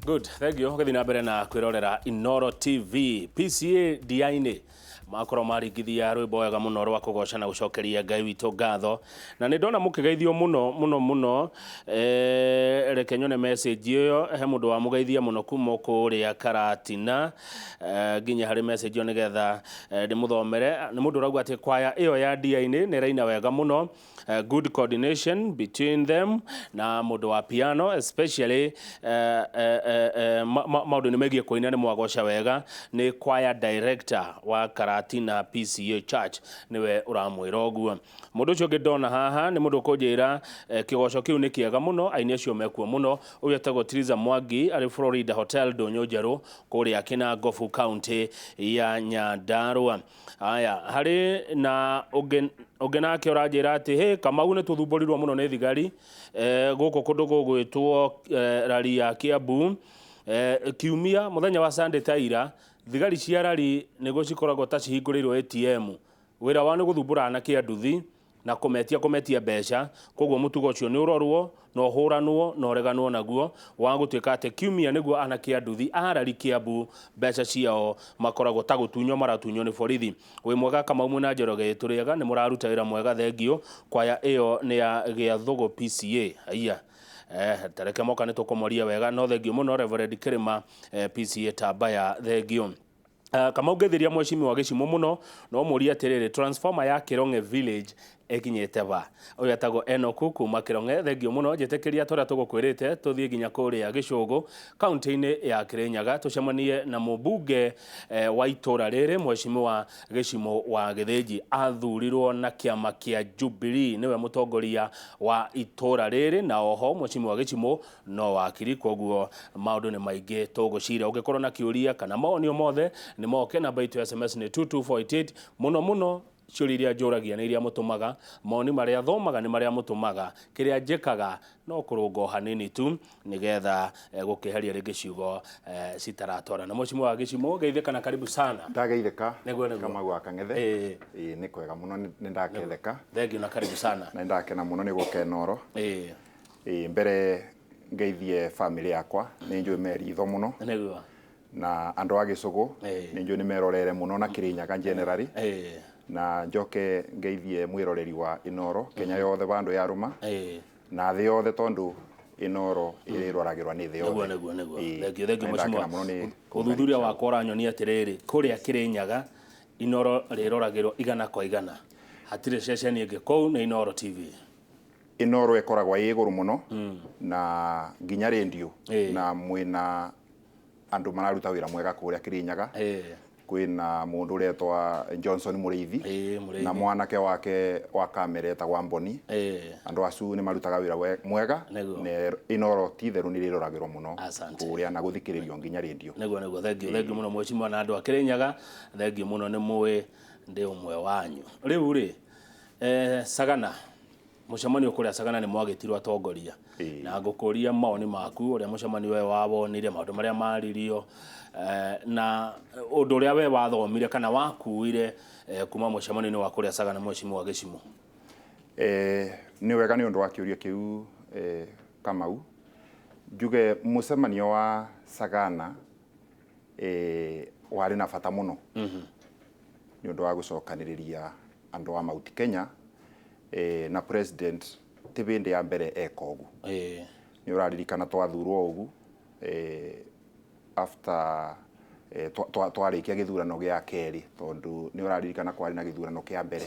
Good, thank you. Gũthiĩ na mbere na kwĩrorera Inoro TV. PCA DI-inĩ makorwo maringithia rwĩmbo wega mũno rwa kũgoca na gũcokeria Ngai witũ ngatho. Na nĩ ndona mũkĩgeithio mũno mũno mũno. Eh, reke nyone message ĩyo, he mũndũ wamũgeithia mũno kuma kũrĩa Karatina. Eh, nginya harĩ message ĩyo nĩgetha ndĩmũthomere. Nĩ mũndũ ũrauga atĩ kwaya ĩyo ya DI-inĩ nĩ ĩraina wega mũno. Good coordination between them na mũndũ wa piano especially maũndũ-inĩ megiĩ kũina nĩ mwagoca wega. Nĩ choir director wa Karatina PCA Church nĩwe ũramwĩra ũguo. Mũndũ ũcio ũngĩ ndona haha nĩ mũndũ ũkũnjĩra kĩgoco kĩu nĩ kĩega mũno, aini acio mekuo mũno. Ũyũ etagwo Triza Mwangi arĩ Florida Hotel Ndũnyũ Njerũ kũrĩa Kinangofu county ya Nyandarua. Aya, harĩ na ũngĩ ũngĩ nake ũranjĩra atĩ hĩ Kamau nĩ tũthumbũrirwo mũno nĩ thigari gũkũ kũndũ gũgwĩtwo rari ya Kiambu kiumia mũthenya wa Sunday taira thigari cia rari nĩguo cikoragwo ta cihingũrĩirwo ATM wĩra wao nĩ gũthumbũra anake a nduthi na kũmetia kũmetia mbeca. Koguo mũtugo ũcio nĩ ũrorwo na ũhũranwo na ũreganwo naguo wa gũtuĩka atĩ kiumia nĩguo anake a nduthi a rari Kiambu mbeca ciao makoragwo ta gũtunywo maratunywo nĩ borithi. Wĩ mwega Kamau mwĩna Njoroge? Tũrĩ ega, nĩ mũraruta wĩra mwega, thengiũ. Kwaya ĩyo nĩ ya Gĩathũgũ PCA. Haiya. Ta reke moka nĩ tũkũmoria wega, no thengiũ mũno Reverend Kĩrĩma PCA Tambaya, thengiũ. Kamau ngeithĩria mheshimiwa Gĩcimũ mũno, no mũrie atĩrĩrĩ, transformer ya Kĩrong'e village ĩkinyĩte va? Ũyũ etagwo Enoku kuma Kĩrong'e, thengio mũno. Njĩtĩkĩria ta ũrĩa tũgũkwĩrĩte tũthiĩ nginya kũrĩa Gĩcũgũ kaunti-inĩ ya Kĩrĩnyaga tũcemanie na mũmbunge wa itũra rĩrĩ mheshimiwa Gĩcimũ wa Gĩthĩnji. Athurirwo na kĩama kĩa Jubilee, nĩwe mũtongoria wa itũra rĩrĩ, na oho mheshimiwa Gĩcimũ no wakiri, koguo maũndũ nĩ maingĩ tũgũcira. Ũngĩkorwo na kĩũria kana mawoni o mothe nĩ moke, namba itũ ya SMS nĩ 22488. Mũno mũno ciũria iria njũragia nĩ iria mũtũmaga, mawoni marĩa thomaga nĩ marĩa mũtũmaga, kĩrĩa njĩkaga no kũrũnga o hanini tu nĩgetha gũkĩheria rĩngĩ ciugo citaratwara. Na mheshimiwa wa Gĩcimũ, geithĩka na karibu sana. Ndageithĩka. Nĩguo, nĩguo. Kamau wa Kang'ethe. Ĩĩ, nĩ kwega mũno, nĩ ndaketheka. Thengiũ na karibu sana. Na nĩ ndakena mũno nĩ gũka Inooro. Ĩĩ, mbere ngeithie family yakwa, nĩ njũĩ me ritho mũno. Na andũ a Gĩcũgũ, nĩ njũĩ nĩ merorere mũno na Kĩrĩnyaga generally. Na njoke ngeithie mwĩroreri wa Inooro Kenya yothe vandũ yarũma. Na thĩ yothe tondũ Inooro ĩrĩroragĩrwa nĩ thĩ yothe. Nĩguo, nĩguo, nĩguo. Thengiũ, thengiũ mheshimiwa. Ũthuthuria wakwa ũranyonia atĩrĩrĩ, kũrĩa Kĩrĩnyaga Inooro rĩroragĩrwo igana kwa igana. Hatirĩ ceceni ĩngĩ kũu, nĩ Inooro TV. Inooro ĩkoragwo ĩ igũrũ mũno na nginya rĩndiũ na mwĩna andũ mararuta wĩra mwega kũrĩa Kĩrĩnyaga. Kwĩna mũndũ ũretwa Johnson Mũrĩithi na mwanake wake wa kamera etagwo Amboni. Andũ acu nĩ marutaga wĩra mwega na Inooro ti itherũ nĩ rĩroragĩrwo mũno kũrĩa na gũthikĩrĩrio nginya rĩndiũ. Nĩguo, nĩguo, thengiũ, thengiũ mũno mheshimiwa na andũ a Kĩrĩnyaga, thengiũ mũno, nĩ mũĩ ndĩ ũmwe wanyu. Rĩu rĩ, Sagana, mũcemanio kũrĩa Sagana nĩ mwagĩtirwo atongoria. Na ngũkũria mawoni maku ũrĩa mũcemanio ũyũ wawonire, maũndũ marĩa maririo, na ũndũ ũrĩa we wathomire kana wakuire kuma mũcemanio-inĩ wa kũrĩa Sagana mheshimiwa Gĩcimũ. Nĩ wega nĩ ũndũ wa kĩũria kĩu Kamau. Njuge mũcemanio wa Sagana warĩ na bata mũno nĩ ũndũ wa gũcokanĩrĩria andũ a Mount Kenya na president ti hĩndĩ ya mbere eka ũguo. Nĩ ũraririkana twathurwo ũguo after twarĩkia gĩthurano gĩa kerĩ, tondũ nĩ ũraririkana kwarĩ na gĩthurano kĩa mbere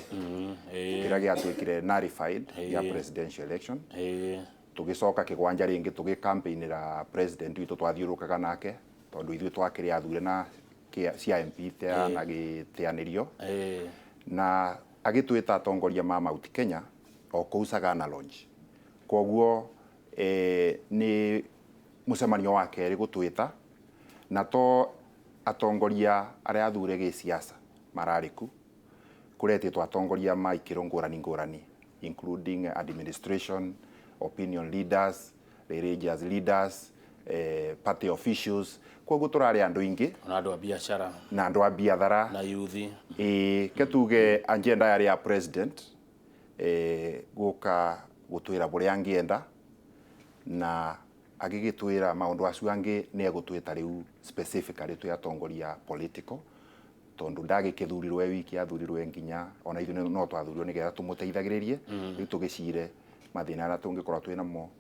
kĩrĩa gĩatuĩkire nullified gĩa presidential election. Tũgĩcoka kĩgwanja rĩngĩ tũgĩ-campaignĩra president witũ, twathiũrũrũkaga nake tondũ ithuĩ twakĩrĩ athure na cia MP na gĩteanĩrio, na agĩtwĩta atongoria ma Mount Kenya o kũu Sagana Lodge. Koguo nĩ mũcemanio wa kerĩ gũtwĩta, na to atongoria arĩa athure gĩsiasa mararĩ ku, kũretĩtwo atongoria ma ikĩro ngũrani ngũrani, including administration, opinion leaders, religious leaders, party officials. Koguo tũrarĩ andũ aingĩ. Na andũ a biacara. Na andũ a biathara. Na yuthi. Ĩĩ, ke tuge agenda yarĩ ya president gũka gũtwĩra bũrĩa angĩenda na Agĩgĩtwĩra maũndũ acio angĩ nĩ egũtwĩta rĩu specifically twĩ atongoria political, tondũ ndagĩkĩthurirwo e wiki, athurirwe nginya ona ithuĩ no twathurirwo nĩgetha tũmũteithagĩrĩrie rĩu tũgĩcire mathĩna arĩa tũngĩkorwo twĩ namo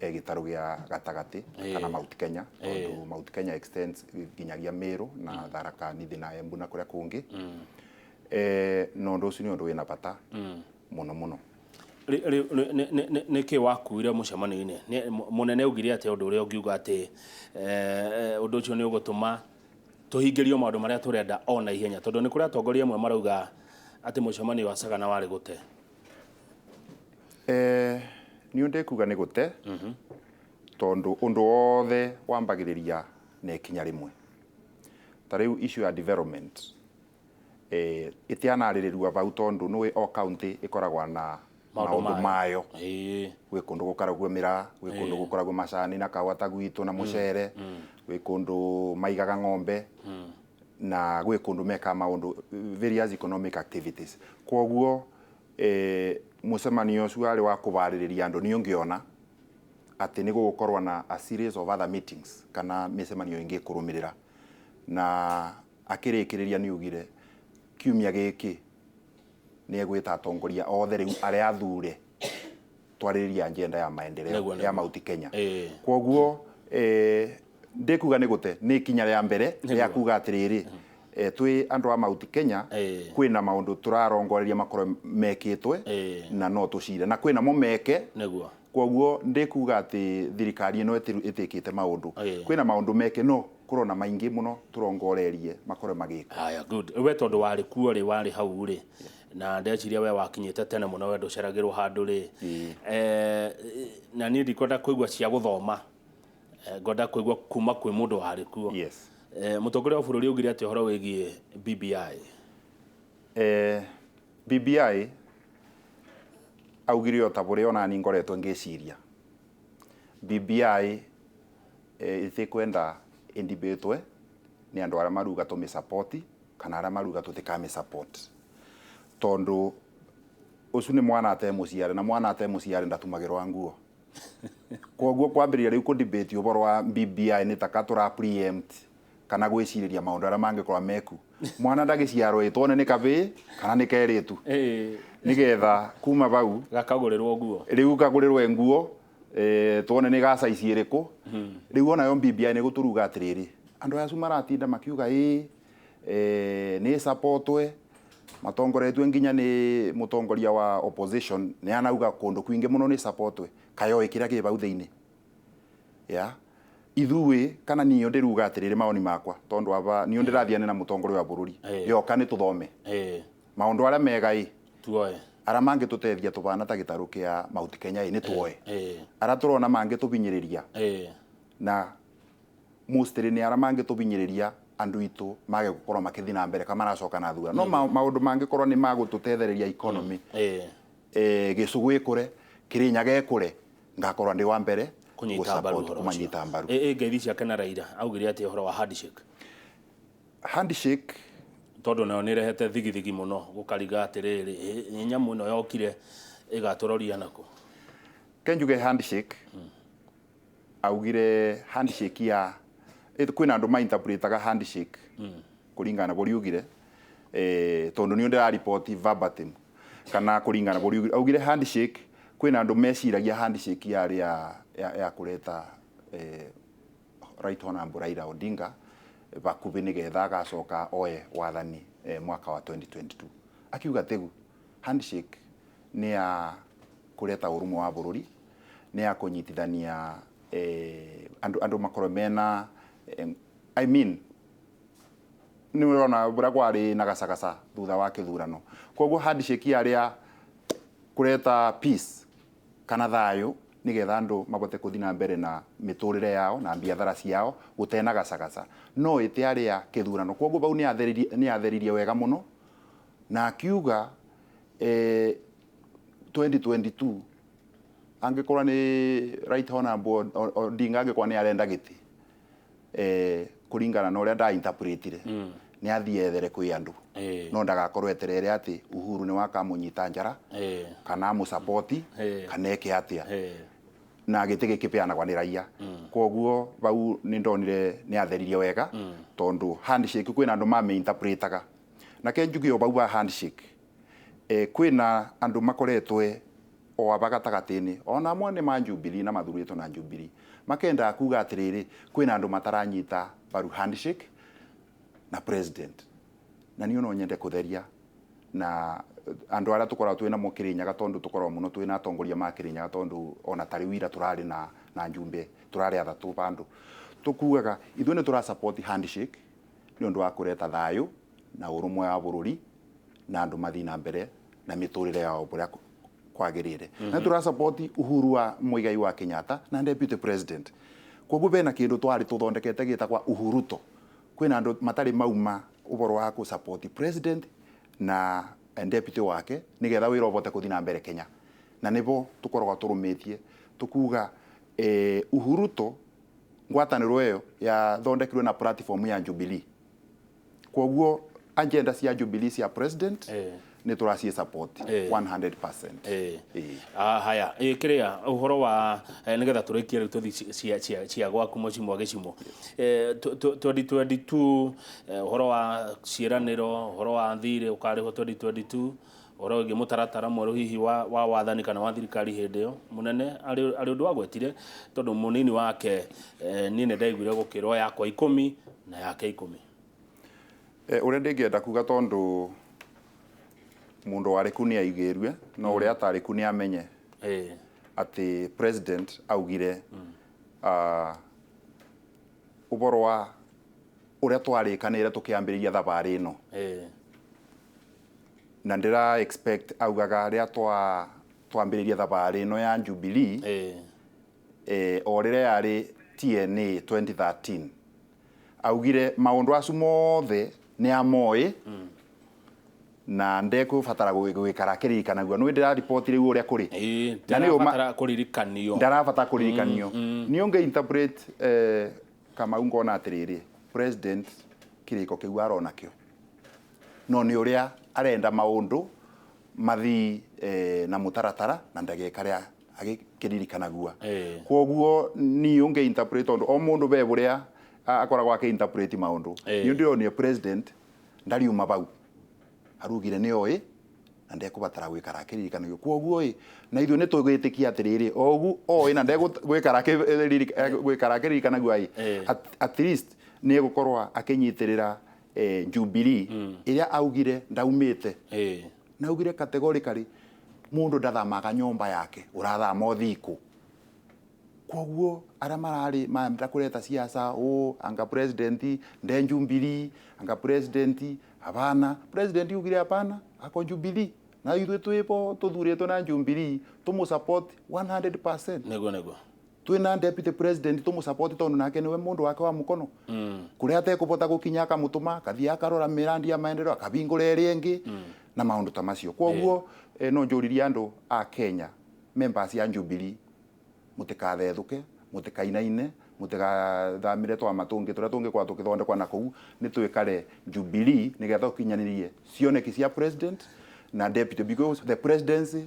gĩtarũ gĩa gatagatĩ kana Mount Kenya, tondũ Mount Kenya extends nginyagia Meru na Tharaka Nithi na Embu na kũrĩa kũngĩ. Na ũndũ ũcio nĩ ũndũ wĩna bata mũno mũno. Nĩ kĩ wakuire mũcemanio-inĩ? Mũnene augire atĩ ũndũ ũrĩa ũngiuga atĩ ũndũ ũcio nĩ ũgũtũma tũhingĩrio maũndũ marĩa tũrenda o na ihenya, tondũ nĩ kũrĩ atongoria amwe marauga atĩ mũcemanio wa Sagana warĩ gũte. Niĩ ndĩkuga nĩ gũte, tondũ ũndũ wothe wambagĩrĩria na ikinya rĩmwe. Ta rĩu issue ya development ĩtianarĩrĩrua bau, tondũ nĩũĩ o county ĩkoragwo na maũndũ mayo. Gwĩ kũndũ gũkaragwo mĩraa, gwĩ kũndũ gũkoragwo macani na kahũa ta gwitũ na mũcere, gwĩ kũndũ maigaga ng'ombe, na gwĩ kũndũ mekaga maũndũ various economic activities. Koguo mũcemanio ũcio warĩ wa kũbarĩrĩria andũ. Niĩ ũngĩona atĩ nĩ gũgũkorwo na a series of other meetings kana mĩcemanio ĩngĩ ĩkũrũmĩrĩra, na akĩrĩkĩrĩria nĩ ugire kiumia gĩkĩ nĩ egwĩta atongoria othe rĩu arĩa athure twarĩrĩria agenda ya maendeleo ya Mount Kenya. Koguo ndĩkuga nĩ gũte, nĩ ikinya rĩa mbere rĩa kuga atĩrĩrĩ, twĩ andũ a Mount Kenya, kwĩna maũndũ tũrarongoreria makorwo mekĩtwe na no tũcire na kwĩna mo meke. Koguo ndĩkuga atĩ thirikari ĩno ĩtĩkĩte maũndũ. Kwĩna maũndũ meke, no kũrona maingĩ mũno tũrongorerie makorwo magĩkwo. Haya, good. We tondũ warĩ kuo rĩ, warĩ hau rĩ, na ndeciria we wakinyĩte tene mũno, we ndũceragĩrwo handũ rĩ. Na niĩ ndikwenda kũigua cia gũthoma, ngwenda kũigua kuma kwĩ mũndũ warĩ kuo. Mũtongoria wa bũrũri augire atĩ ũhoro wĩgiĩ BBI? BBI augire o ta bũrĩa onani ngoretwo ngĩciria. BBI ĩtĩkwenda ĩndimbĩtwe nĩ andũ arĩa maruga tũmĩsupport kana arĩa maruga tũtikamĩsupport, tondũ ũcio nĩ mwana ate mũciare, na mwana ate mũciare ndatumagĩrwo nguo. Koguo kwambĩrĩria rĩu kũ-debate ũhoro wa BBI nĩ taka tũra preempt kana gwĩcirĩria maũndũ arĩa mangĩkorwo meku. Mwana ndagĩciarwo ĩ tuone nĩ kabĩĩ kana nĩ kerĩtu, nĩgetha kuma bau gakagũrĩrwo nguo. Rĩu kagũrĩrwo nguo, tuone nĩ ga size ĩrĩkũ. Rĩu onayo BBI nĩ gũtũruga atĩrĩrĩ, andũ acio maratinda makiuga ĩ nĩ supportwe, matongoretio nginya nĩ mũtongoria wa opposition, nĩ anauga kũndũ kwingĩ mũno nĩ supportwe, kayoĩ kĩrĩa kĩ bau thĩinĩ ya ithuĩ. Kana niĩ ndĩruga atĩrĩrĩ, maoni makwa, tondũ aba niĩ ndĩrathiane na mũtongoria wa bũrũri, yoka nĩ tũthome maũndũ arĩa mega ĩ tuoe, arĩa mangĩtũteithia tũbana ta gĩtarũ kĩa Mount Kenya ĩ nĩ tuoe, arĩa tũrona mangĩtũbinyĩrĩria, na mostly nĩ arĩa mangĩtũbinyĩrĩria andũ itũ mage gũkorwo makĩthiĩ na mbere kana maracoka na thutha, no maũndũ mangĩkorwo nĩ magũtũtethereria economy, gĩcũgũ ĩkũre, Kĩrĩnyaga ĩkũre, ngakorwo ndĩ wa mbere kũnyita mbaru gũ-support, ũhoro ũcio. Kũmanyita mbaru. Ngeithi ciake na Raila, augire atĩ ũhoro wa handshake? Handshake? Tondũ nayo nĩ ĩrehete thigithigi mũno, gũkariga atĩrĩrĩ, ĩ nyamũ ĩno yokire ĩgatũroria nakũ? Kenjuge handshake, augire handshake ya kwĩna andũ mainterpretaga handshake kũringana na bũrĩa ugire, tondũ nĩ ndĩraripoti verbatim kana kũringana na bũrĩa ugire. Augire handshake, kwĩna andũ meciragia handshake yarĩ ya kũreta Right Honorable Raila Odinga bakubĩ nĩgetha agacoka oe wathani mwaka wa 2022. Akiuga tegu handshake nĩ ya kũreta ũrũmwe wa bũrũri, nĩ ya kũnyitithania andũ makorwo mena I mean, nĩ ũrona ũrĩa kwarĩ na gacagaca thutha wa kĩthurano. Koguo handshake yarĩ ya kũreta peace kana thayũ, nĩgetha andũ mabote kũthiĩ na mbere na mĩtũrĩre yao na biathara ciao gũtena gacagaca, no ĩtĩ yarĩ ya kĩthurano. Koguo bau nĩ atheririe wega mũno na akiuga 2022 angĩkorwo nĩ Right Honorable Odinga angĩkorwo nĩ arenda gĩtĩ, kũringana na ũrĩa ndainterpretire, nĩ athiĩ ethere kwĩ andũ, no ndagakorwo eterere atĩ Uhuru nĩ wakamũnyita njara kana amũsapoti kana eke atĩa, na gĩtĩ gĩkĩpeanagwa nĩ raia. Koguo bau nĩ ndonire nĩ atheririe wega tondũ handshake kwĩna andũ mamĩinterpretaga na ke njuge o bau wa handshake kwĩna andũ makoretwe o aba gatagatĩ-inĩ ona amwe nĩ ma Jubilee na mathurĩtwo na Jubilee makenda kuga atĩrĩrĩ kwĩna andũ mataranyita mbaru handshake na president na niĩ no nyende kũtheria na andũ arĩa tũkoragwo twĩna mo Kĩrĩnyaga tondũ tũkoragwo mũno twĩna atongoria ma Kĩrĩnyaga tondũ ona tarĩu ira tũrarĩ na njumbe tũrarĩ athatũ bandũ tũkugaga ithuĩ nĩ tũra support handshake nĩ ũndũ wa kũreta thayũ na ũrũmwe wa bũrũri na andũ mathiĩ na mbere na mĩtũrĩre yao ũrĩa kwagĩrĩire. Na tũra support Uhuru wa Muigai wa Kenyatta na deputy president. Koguo bena kĩndũ twarĩ tũthondekete gĩtagwa Uhuruto. Kwĩna andũ matarĩ mauma ũhoro wa kũ support president na deputy wake nigetha wĩra ũvote kũthi na mbere Kenya. Na nĩbo tũkoragwo tũrũmĩtie tukuga Uhuruto ngwatanĩro ĩyo yathondekirwe na platform ya Jubilee. Koguo agenda cia Jubilee cia president nĩ tũracie support 100%. Haya kĩrĩa ũhoro wa nĩgetha tũrĩkie rĩu tũthi cia gwaku mũcimo gĩcimo 2022 ũhoro wa ciĩranĩro ũhoro wa thirĩ ũkarĩhwo 2022 ũhoro wĩgiĩ mũtaratara mwerũ hihi wa wathani kana wa thirikari hĩndĩ ĩyo mũnene arĩ ũndũ wagwetire tondũ mũnini wake niĩ nĩ ndaiguire gũkĩrwo yakwa 10 na yake 10. Ũrĩa ndĩngĩenda kuga tondũ mũndũ warĩ ku nĩ aigĩrue no ũrĩa atarĩ ku nĩ amenye atĩ president augire ũhoro wa ũrĩa twarĩkanĩire tũkĩambĩrĩria thabarĩ ĩno na ndĩra expect augaga rĩrĩa twambĩrĩria thabarĩ ĩno ya Jubilee o rĩrĩa yarĩ TNA 2013 augire maũndũ acu mothe nĩ amoĩ na ndekũbatara gwĩkara akĩririkanagio. Nĩ ndĩra report rĩu ũrĩa kũrĩ ndarabatara kũririkanio ndarabatara kũririkanio nĩ ũngĩ interpret Kamau ngona atĩrĩrĩ president kĩrĩko kĩu arona kĩo no nĩ ũrĩa arenda maũndũ mathi na mũtaratara na ndagekare agĩkĩririkanagua. Koguo niĩ ũngĩ interpret tondũ o mũndũ be ũrĩa akoragwo akĩ interpret maũndũ niĩ ndĩronire president ndariuma bau arugire nĩ oĩ na ndekũbatara gwĩkara akĩririkanagio. Koguo ĩ na ithuĩ nĩ tũgwĩtĩkia atĩrĩrĩ ogu oĩ na ndegwĩkara akĩririkanagio ĩ at least nĩ egũkorwo akĩnyitĩrĩra Jubilee ĩrĩa augire ndaumĩte na augire categorically mũndũ ndathamaga nyũmba yake ũrathama ũthikũ. Koguo arĩa mararĩ maenda kũreta siasa anga president nde Jubilee anga president hapana president ugire hapana ako Jubilee na ithuĩ twĩbo tũthurĩtwo na Jubilee tũmũ support 100%. Nĩguo nĩguo twĩna deputy president tũmũ support tondũ nake nĩwe mũndũ wake wa mũkono kũrĩa atekũbota gũkinya akamũtũma akathiĩ akarora mĩrandi ya maendeleo akabingũra ĩrĩa ĩngĩ na maũndũ ta macio. Koguo no njũririe andũ a Kenya members ya Jubilee mũtikathethũke mũtikainaine mũtigathamire twama tũngĩ tũrĩa tũngĩkorwo tũkĩthondekwa na kũu nĩ twĩkare Jubilee nĩgetha tũkinyanĩrie cioneki cia president na deputy because the presidency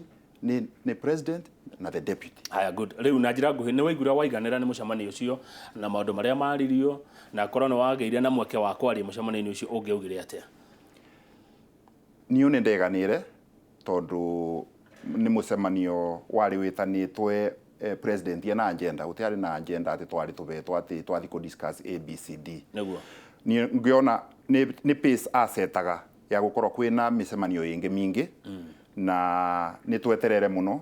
ni president na the deputy. Haya good. Rĩu na njĩra nguhĩ nĩ waiguire waiganĩra nĩ mũcemanio ũcio na maũndũ marĩa maririo na korwo nĩ wagĩire na mweke wa kwaria mũcemanio-inĩ ũcio ũngĩaugire atĩa? Niĩ nĩ ndeganĩre tondũ nĩ mũcemanio warĩ wĩtanĩtwe president na agenda gũtiarĩ na agenda atĩ twarĩ tũbetwo atĩ twathi kũ discuss ABCD. Nĩguo niĩ ngĩona nĩ pace acetaga ya gũkorwo kwĩna mĩcemanio ĩngĩ mingĩ na nĩ tweterere mũno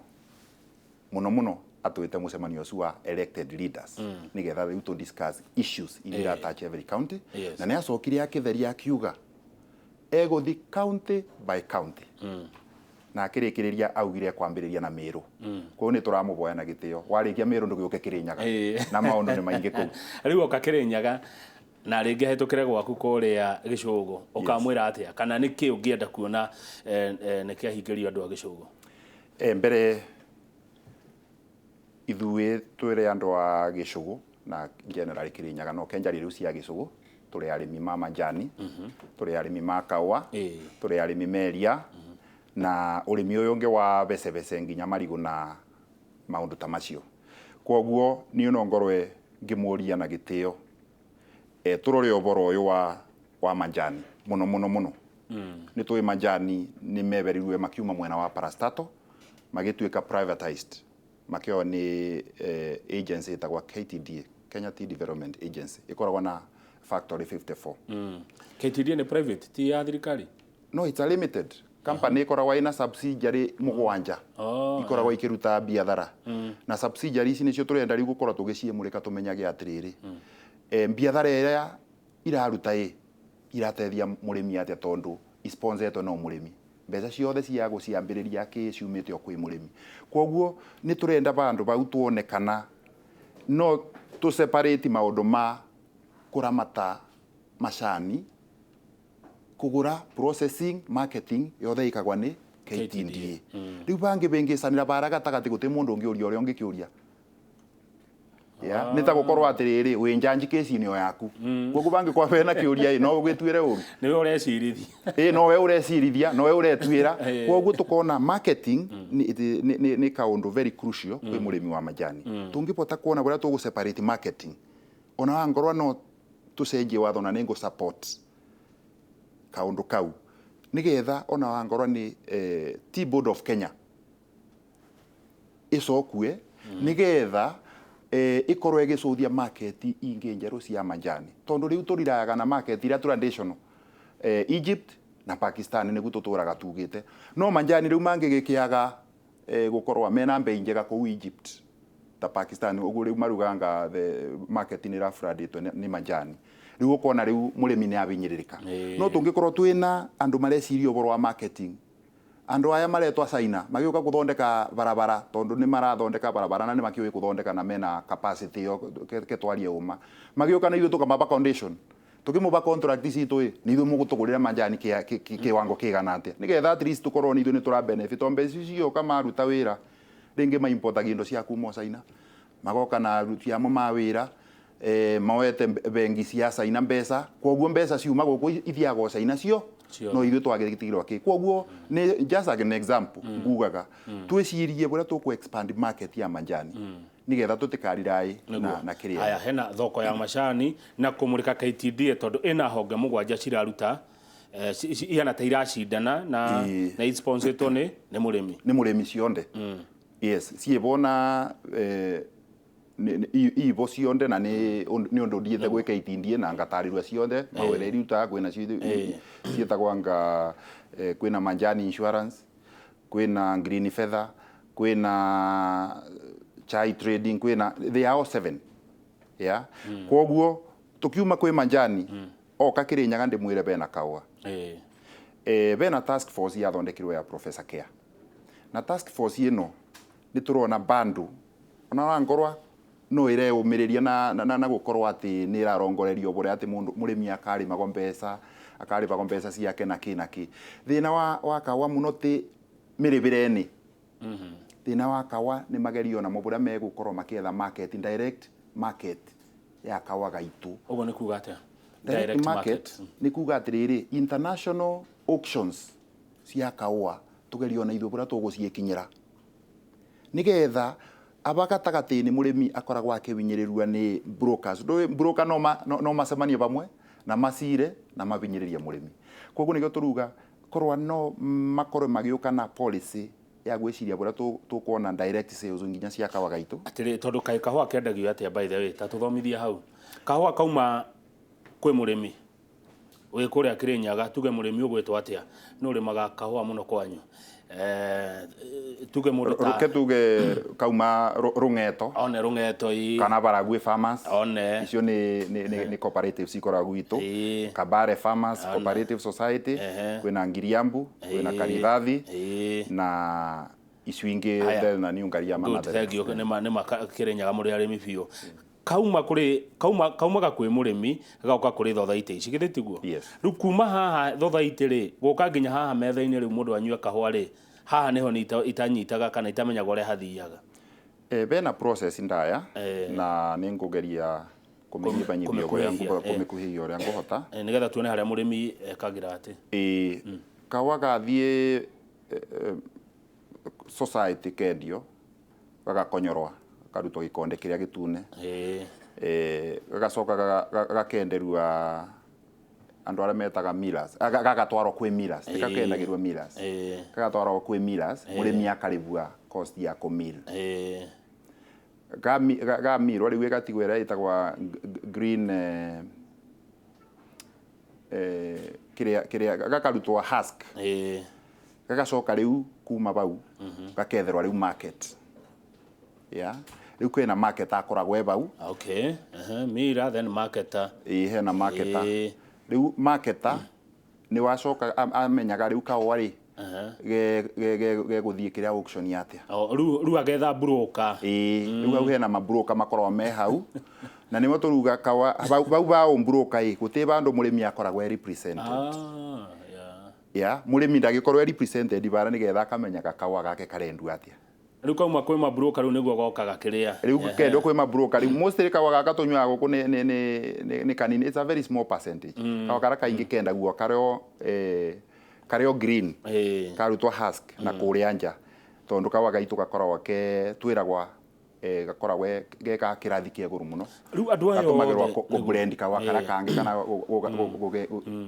mũno mũno atwĩte mũcemanio ũcio wa elected leaders nĩgetha rĩu tũ discuss issues iria touch every county. Na nĩ acokire akĩtheria akiuga egũthi county by county na akĩrĩkĩrĩria augire kwambĩrĩria na Meru. Koguo nĩ tũramũboya na gĩtĩo warĩkia Meru ndũgĩũke Kĩrĩnyaga na maũndũ nĩ maingĩ kũu. Rĩu oka Kĩrĩnyaga na rĩngĩ ahĩtũkĩre gwaku kũrĩa Gĩcũgũ ũkamwĩra atĩa kana nĩ kĩ ũngĩenda kuona nĩ kĩahingĩrio andũ a Gĩcũgũ? Mbere ithuĩ twĩrĩ andũ a Gĩcũgũ na generally Kĩrĩnyaga no kenjari rĩu cia Gĩcũgũ tũrĩ arĩmi ma majani tũrĩ arĩmi ma kaũa tũrĩ arĩmi meria na ũrĩmi ũyũ ũngĩ wa becebece nginya marigũ na maũndũ ta macio. Koguo niĩ no ngorwe Ngĩmũria na gĩtĩo, tũrore ũboro ũyũ wa manjani mũno mũno mũno. Nĩ tũĩ manjani nĩ meberirwe makiuma mwena wa parastato magĩtuĩka privatized, makĩoywo nĩ agency ĩtagwa KTDA, Kenya Tea Development Agency, ĩkoragwo na factory 54. KTDA nĩ private, ti ya thirikari? No, it's a limited company, ĩkoragwo ĩna subsidiary 7. Ikoragwo ikĩruta biathara na subsidiary ici nĩcio tũrenda rĩu gũkorwo tũgĩciĩmũrĩka, tũmenyage atĩrĩrĩ, biathara ĩrĩa iraruta ĩ irateithia mũrĩmi atĩa, tondũ isponsetwo no mũrĩmi, mbeca ciothe cia gũciambĩrĩria kĩ ciumĩte o kwĩ mũrĩmi. Koguo nĩ tũrenda bandũ bau tuone kana no tũ separate maũndũ ma kũramata macani, kũgũra, processing, marketing yothe ĩkagwa nĩ KTDA. Rĩu bangĩ bĩngĩcanĩra bara gatagatĩ, gũtĩ mũndũ ũngĩ ũria ũrĩa ũngĩ kĩũria ya nĩ ta gũkorwo atĩrĩrĩ, wĩ njanji kĩci-inĩ o yaku, koguo bangĩkorwo bena kĩũria ĩ no ũgĩtuĩre ũru. Nĩwe ũrecirithia. Ĩ nowe ũrecirithia, nowe ũretuĩra. Koguo tũkona marketing nĩ kaũndũ very crucial kwĩ mũrĩmi wa majani. Tũngĩbota kuona ũrĩa tũgũ separate marketing, ona wangorwo no tũcenjie watho, na nĩ ngũ support kaũndũ kau, nĩgetha ona wangorwo nĩ Tea Board of Kenya ĩcokue, nĩgetha ĩkorwo ĩgĩcũthia market ingĩ njerũ cia majani, tondũ rĩu tũriraga na market iria traditional, Egypt na Pakistan, nĩguo tũtũraga tugĩte. No majani rĩu mangĩgĩkĩaga gũkorwo mena mbei njega kũu Egypt ta Pakistan ũguo, rĩu maruganga the market nĩ ĩrabradĩtwo nĩ majani. Rĩu ũkona rĩu mũrĩmi nĩ abinyĩrĩrĩka. No tũngĩkorwo twĩna andũ mareciria ũhoro wa marketing, andũ aya maretwa China magĩũka gũthondeka barabara, tondũ nĩ marathondeka barabara na nĩ makĩũĩ gũthondeka na mena capacity ĩyo, ke twarie ũma, magĩũka na ithuĩ tũkamaba condition, tũkĩmũba contract citũ ĩ nĩ ithuĩ mũgũtũgũrĩra majani kĩwango kĩigana atĩa, nĩgetha at least tũkorwo nĩ ithuĩ nĩ tũra benefit, tondũ mbeca icio cioka maruta wĩra rĩngĩ maimportagia indo cia kuma China, magoka na aruti amo ma wĩra, moete bengi cia China mbeca, koguo mbeca ciuma gũkũ ithiaga o China cio. Ciothe. No ithuĩ twagĩtigirwo kĩ. Koguo nĩ just an example ngugaga twĩcirie ũrĩa tũkũ expand market ya majani, nĩgetha tũtikariraĩ na kĩrĩa. Haya, hena thoko ya macani na kũmũrĩka KTDA, tondũ ĩna honge 7 ciraruta, ihana ta iracindana na na isponsetwo nĩ mũrĩmi. Nĩ mũrĩmi cionde, yes, ciĩbona ibo cionde, na nĩ ũndũ ndiĩte gwĩ KTDA na ngatarĩrua ciothe mawĩra irutaga. Kwĩna ciĩtagwo anga kwĩna majani insurance, kwĩna green feather, kwĩna chai trading, kwĩna, they are all seven, yeah. Koguo tukiuma kwĩ majani oka Kĩrĩnyaga, ndĩmwĩre bena kaũa. Bena task force yathondekirwo ya Professor Care, na task force ĩno nĩ tũrona bandu ona wangorwa no ĩreyũmĩrĩria na gũkorwo atĩ nĩ ĩrarongorerio bũrĩa atĩ mũndũ mũrĩmi akarĩmagwo mbeca, akarĩbagwo mbeca ciake na kĩ na kĩ. Thĩna wa kaũa mũno ti mĩrĩbĩre-inĩ. Thĩna wa kaũa nĩ magerio namo bũrĩa megũkorwo makĩetha market, direct market ya kaũa gaitũ. Ũguo nĩ kuga atĩa? Direct market nĩ kuga atĩrĩrĩ, international auctions cia kaũa tũgerio na ithuĩ bũrĩa tũgũciĩkinyĩra, nĩgetha aba gatagatĩ-inĩ mũrĩmi akoragwo akĩhinyĩrĩrua nĩ brokers. Ndũĩ broker no macemanie vamwe na macire na mabinyĩrĩrie mũrĩmi. Koguo nĩkĩo tũruga korwa no makorwo magĩũka na policy ya gwĩciria bũrĩa tũkuona direct sales nginya cia kawa gaitũ. Atĩrĩ, tondũ kaĩ kahũa kendagio atĩa, by the way? Ta tũthomithie hau. Kahũa kauma kwĩ mũrĩmi wĩ kũrĩa Kĩrĩnyaga, tuge mũrĩmi ũgwĩtwo atĩa, nĩ ũrĩmaga kahũa mũno kwanyu, tuge mũndũ ta Reke tuge kauma Rũng'eto. One Rũng'eto ii. Kana Baragwi Farmers. One. Icio nĩ cooperatives ikoragwo gwitũ. Kabare Farmers Cooperative Society. Kwĩna Ngiriambu, kwĩna Karithathi na icio ingĩ. Haya. Then na New Ngariama na Good, thank you. Nĩma Kĩrĩnyaga mũrĩ arĩmi biũ. Kauma kũrĩ kauma kaumaga kwĩ mũrĩmi gagoka kũrĩ thothaitĩ ici, githĩ tiguo? Yes. Rĩu kuma haha thothaitĩ rĩ, gũka nginya haha metha-inĩ, rĩu mũndũ anyue kahũa rĩ, haha nĩho nĩ itanyitaga kana itamenyaga ũrĩa hathiaga. Bena process ndaya na nĩ ngũgeria kũmĩnyibanyibia ũrĩa kũmĩkuhĩhia, kũmĩkuhĩhia ũrĩa ngũhota. Nĩgetha tuone harĩa mũrĩmi ekagĩra atĩ. Ĩ kahũa gathiĩ society kendio, gagakonyorwa, karutwo gĩkonde kĩrĩa gĩtune. Gagacoka gakenderua andu aria metaga millers, gagatwarwo kwi millers, tikakendagirwo millers, gagatwarwo kwi millers, murimi akaribua cost ya kũmill. Gamirwo riu igatigwo ĩrĩa ĩtagwa green, kiria gakarutwo husk, gagacoka riu kuma bau gaketherwa riu market ya riu kwina market akoragwo e bau. Okay, miller then marketer. Ĩĩ, hena marketer. Riu marketer nĩ wacoka amenyaga riu kahũa rĩ gegũthiĩ kĩrĩa auction atia. O, riu agetha broker. Ĩĩ, rĩu hau hena mabroka makoragwo me hau, na nĩmo tũruga kawa bau ba broker ĩ gũtirĩ bandũ mũrĩmi akoragwo e represented. Ah, yeah. Ya mũrĩmi ndagĩkorwo e represented bara nĩgetha akamenyaga kahũa gake karendwo atia. Riu kauma kwĩ mabroka riu nĩguo gokaga kĩrĩa. Riu kendwo kwĩ mabroka riu mostly kahũa gaka tũnyuaga gũkũ nĩ kanini, it's a very small percentage. Kahũa karĩa kaingĩ kendagwo karĩo karĩo green, karutwo husk na kũrĩa nja, tondũ kahũa gaitũ gakoragwo ke twĩragwa gakoragwo ge ga kĩrathi kĩa igũrũ mũno. Riu andũ aya gatũmagĩrwo othe kũ blend kahũa karĩa kangĩ kana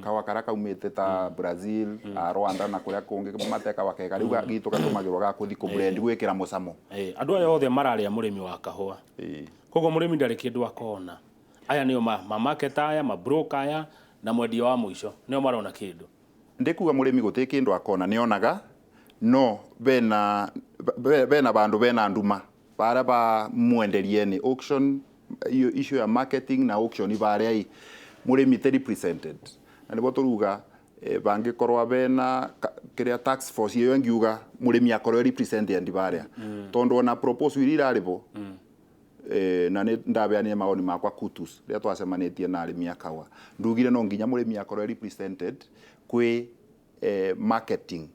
kahũa karĩa kaumĩte ta Brazil, Rwanda na kũrĩa kũngĩ matekawa kega, rĩu gitũ gatũmagĩrwo ga kũthi kũ blend gwĩkĩra mũcamo. Andũ aya othe mararĩa mũrĩmi wa kahũa. Koguo mũrĩmi ndarĩ kĩndũ akona. Aya nĩo ma marketer aya, ma broker aya na mwendia wa mũico nĩo marona kĩndũ. Ndikuga mũrĩmi gũtirĩ kĩndũ akona, nĩonaga, no bena bandu bena nduma baria ba mwenderie ni auction iyo issue ya marketing na auction baria i mũrĩmi te represented, na nĩguo tũruga bangikorwa bena kiria tax force iyo ngiuga mũrĩmi akorwo represented baria, tondu ona proposal iria irarĩ bo, na nĩ ndabeanire mawoni makwa kutus rĩrĩa twacemanĩtie na arĩmi a kahũa, ndugire no nginya mũrĩmi akorwo represented kwĩ marketing,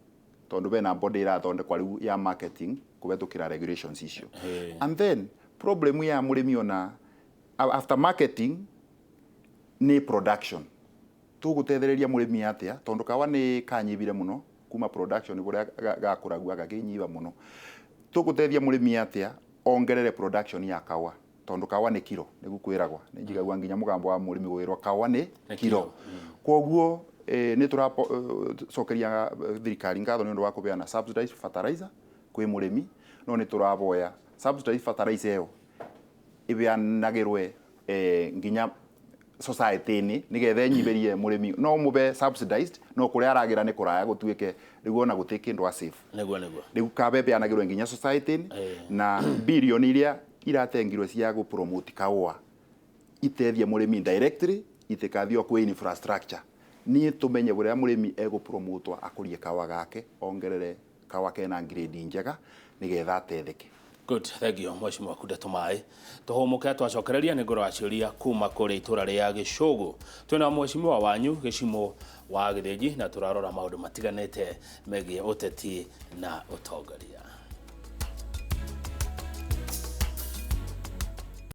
tondu bena body irathondekwa riu ya marketing kũhetũkĩra regulations icio. And then problem ya mũrĩmi ona after marketing nĩ production. Tũgũtethereria mũrĩmi atĩa, tondu kahũa nĩ kanyibire mũno kuma production kũrĩa gakũragua gakĩnyiba mũno. Tũgũteithia mũrĩmi atĩa ongerere production ya kahũa, tondu kahũa nĩ kiro nĩguo kwĩragwa, nĩ njigagua nginya mũgambo wa mũrĩmi gwĩrwo kahũa nĩ kiro. Koguo nĩ tũracokeria thirikari ngatho nĩ ũndũ wa kũbeana subsidized fertilizer kwĩ mũrĩmi, no nĩ tũraboya subsidized fertilizer ĩyo ĩbeanagĩrwe nginya society-inĩ nĩgetha ĩnyihĩrie mũrĩmi, no mũbe subsidized no kũrĩa aragĩra nĩ kũraya gũtuĩke rĩu ona gũtirĩ kĩndũ a save. Nĩguo nĩguo. Rĩu kaba ĩbeanagĩrwe nginya society-inĩ, na bilioni iria iratengirwe cia gũ promote kahũa itethie mũrĩmi directly, itikathio kwĩ infrastructure. Niĩ tũmenye ũrĩa mũrĩmi egũpromotwo akũrie kahũa gake, ongerere kahũa kena grade njega nĩgetha atetheke. Good, thank you mheshimiwa Kunde Tumai. Tũhũmũke twacokereria nĩ ngoro ciũria kuma kũrĩ itũra rĩa Gĩcũgũ. Twĩna mheshimiwa wanyu Gĩcimo wa Gĩthĩnji na tũrarora maũndũ matiganĩte megiĩ ũteti na ũtongoria.